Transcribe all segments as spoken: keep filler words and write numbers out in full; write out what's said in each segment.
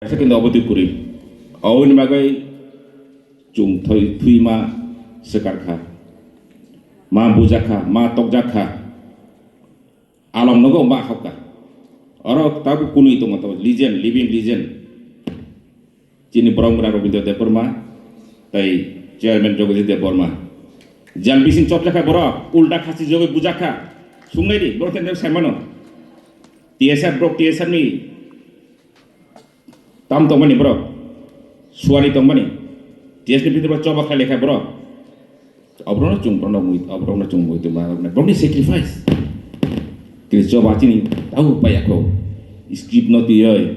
Kaisa khe obo twi kwrwi. Oboni bagwi chwng thwi-, thwima swkar kha. Ma bujak kha, ma tokjak kha. Along nogo ma hapkha. Oro tabuk kunui tongo, tabuk legend, living legend. Chini borok mura Robindra Debbarma tei chairman Jagadish Debbarma. Jal bising chopjakha borok, ulta khasi jogoi bujakha. Sungnai di, borok tei saimano. T S F borok, T S F ni tam tongmani borok. Suari tongmani. T S F ni bhitor choba khlai lekha borok. Oborokno chwng borokno mui, oborokno chwng mui tongma, oborokno, borokni sacrifice. Kini choba chini tau paya kho. Script no tiyoi.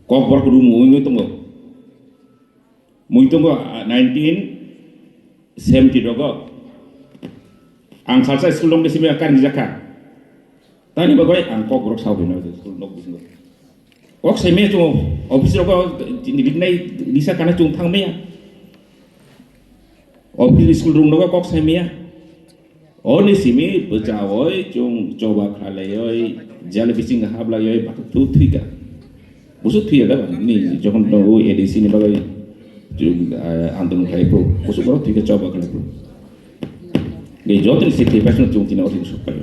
Kok borok room ui ui tongo. Mui tongo, ah, nineteen seventy rogo. Ang salsa school rok simi kar ni jakha. Tani bagoi ang kok borok sao hino school nok bisingo. Kok sai me chung office rogo riknai risa kana chung thang meya. Office school room rogo kok sai meya. Oni simi bwchawi chwng choba khlaiwi jal bising hablaiwi bathuk thwika. Busu thwiya da ni jokhon no A D C ni bagwi chwng, ah, andolon khlai phuru. Busu borok thwika choba khlai phuru. Ni joto ni sacrifice no chwng chini othing sok pai.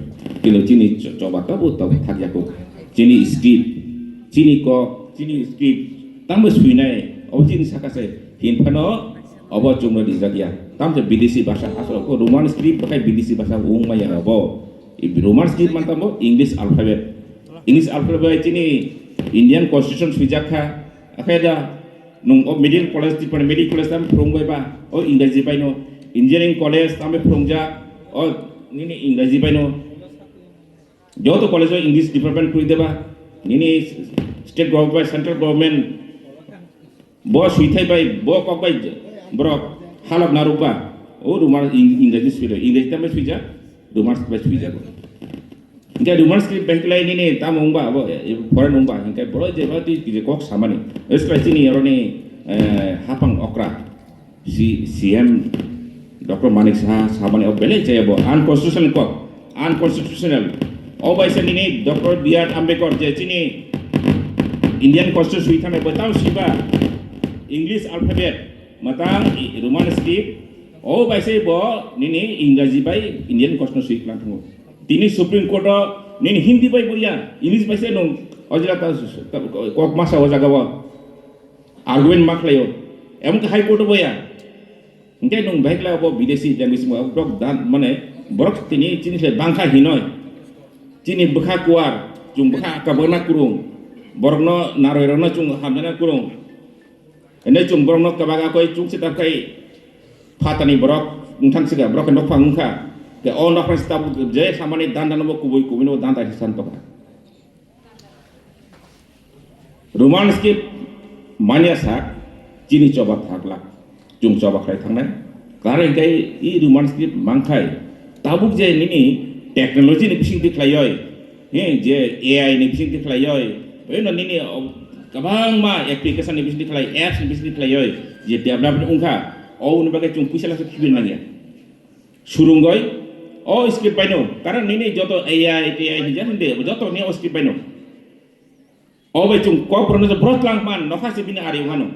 Kino chini cho-, choba tabu tabu thakya ko. Chini script, chini kok, chini script tamo swinai. Obo chini saka se hin phano Obo chwngno rijak ya. Tamse bidesi bhasha aswk khe Roman script bai bidesi bhasha wng maya obo. I Roman script man tamo English alphabet. English alphabet bai chini Indian constitution swijak kha. Akhe da nung o medical college, Tripura medical college tam phrwng bai ba o Engraji bai no. Engineering college tam phrwngjak o nini Engraji bai no. Joto college o English department kuri deba, nini state government bai central government bo suithai bai, bo kok bai borok halok naruk ba, o Roman Eng-, English sui, English tam bai suija, Roman bai suija. Hingke Roman script bai kelai nini tamo wngba, abo, eh, foreign wngba, hingke borok jeba twi kok samani. Esla chini oroni, eh, hapang okra. Si-, C M Doctor Manik Saha samani o belai chaya bo unconstitutional kok, unconstitutional. O bai se nini Doctor B R Ambedkar je chini Indian Constitution sui thangbai bo tamo siba English alphabet matang i-, Roman script o bai se bo nini Engraji bai Indian Constitution sui klang thango. Tini Supreme Court o nini Hindi bai boya, English bai se nung ojila ta, ta, kok masa o jaga o. Argument ma khlaio. Emon khe High Court o boya. Hingke nung bahai khlai obo bidesi language mo borok dan mane borok tini chini khlai bangkha hinoi. Chini bwkha kuar, chwng bwkha kabana kurung. Borokno naroi rokno chwng hamjana kurung. Ene chwng borokno kabak akoi chwng se tabkhai phatani borok wngthang sika borok khe nokphang wngkha. Ke o nokphang se tabuk je samani dan dan bo kubui kubui no dan ta hisan tokha. Roman script manya sak chini choba thaklak, chwng choba khlai thangnai. Kare hingkai i Roman script mangkhai tabuk je nini technology ni bising di khlaioi, he, je A I ni bising di khlaioi, oi no nini, o, kwbangma application ni bising di khlai, apps ni bising di khlaioi, je development wngkha, o uni bagwi chwng puisa lasa khibir nangya. Surungoi, o script baino, karon nini joto A I, T I ni jan de, joto ni o script baino. O bai chwng kok borokno je borok tlang man, nokha se bini ari wngmano.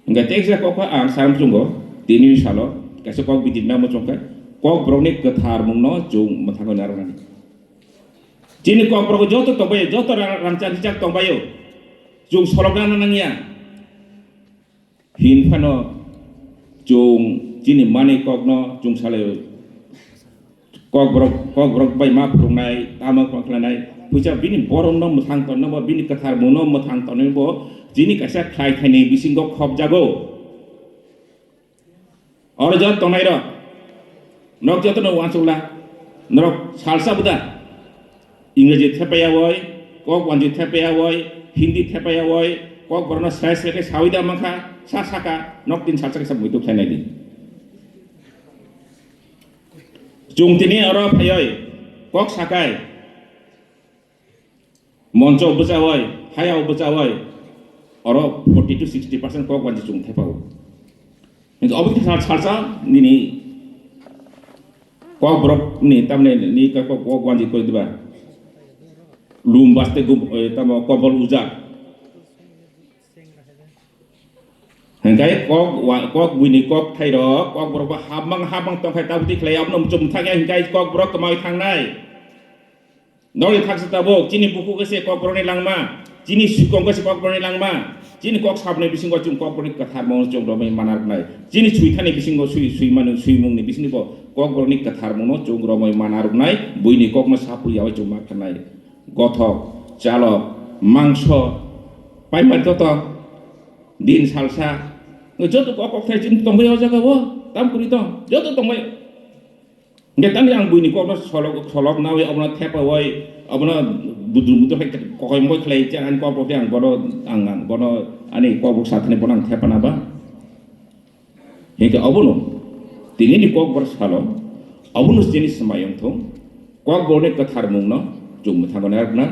Hingke teisa kok ang sam chungo, tini salo, kaisa kok bidi namo chwngkha, kok borokni kwthar mungno chwng mwthango narwknani. Chini kok borok joto tongbai, joto ra-, rangchak rijak tongbaio. Chwng solokna nangya. Hin phano chwng chini manwi kokno chwng salai kok borok, kok borok bai ma phwrwngnai, tamo phwrwng khlainai, puisa bini borokno mwthang tonno bo, bini kwthar mungno mwthang tonwi bo chini kaisa khlai thaini bisingo khopjago. Oro jot tongnai rok, nok jotono uansukla, norok salsa buda. Ingreji thepayawoi, kok wanjwi thepayawoi, Hindi thepayawoi, kok borokno srai srai khe sawi da mankha, sa saka, nok tin salsa khe sa muituk khlainai di. Chwng tini oro phaioi, kok sakai, moncho bwchawoi, hayao bwchawoi, oro forty to sixty percent kok wanjwi chwng thepao. Hingke obo khe sal-, salsa nini kok borok ni tamni ni kok, kok wanjwi koi diba. Lum baste gum, eh, tamo kobol ujak. Hingkai kok wa-, kok buini kok thairok, kok borok bo habmang habmang tongkhai tabuk tikhlai abono muchung thangya hingkai kok borok kwmai thangnai. Nokni thaksa tabuk, chini bukhuk khe se kok borokni langma, chini sukong khe se kok borokni langma, chini kok sabni bisingo chwng kok borokni kwtharmung chwng romwi mana rwnai. Chini swithani bisingo swi-, swimani, swimungni bisingo kok borokni kwtharmungno chwng romwi mana rwnai, buini kokno sapri yaui chwng ma khanai. Gothok, chalok, mangso, paimari toto, din salsa, joto kok kok thai chwng tongbai o jaga o, tam kwrwi tong, joto tongbai. Hingke tani ang buini kokno solok, solok nawi, obono thepa wai, obono budru budru hai kokoi moi khlai, che ani kok bokhe ang bono, ang, ang bono, ani kok bok sathani bono ang thepa na ba. Hingke obono, tinini kok bor salo, obono jini swmai wng thung, kok borni kwthar mungno, chwng mwthango narwkna.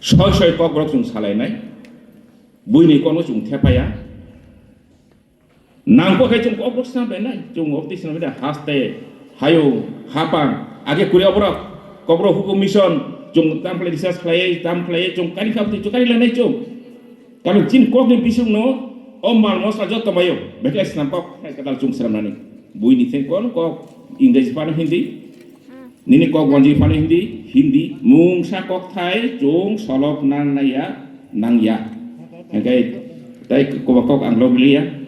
Soi soi kok borok chwng salainai, buini kokno chwng thepaya. Nangkok hai chwng kok bok swnam bai nai, chwng ofti swnam bai haste, hayung, hapang, age kuri oborok, kokborok hukum mission, chwng tam khlai research khlai, tam khlai, chwng kari kap chwng kari lanai chwng. Karon chini kokni bisingno, o mal mosla joto mayo, beklai swnam kok, hai kadal chwng swnam nani. Buini theng kon kok, English pano Hindi, nini kok wanji pano Hindi, Hindi, mungsa kok thai, chwng solok nang naya, nang ya. Hingke, tai koba kok ang log liya.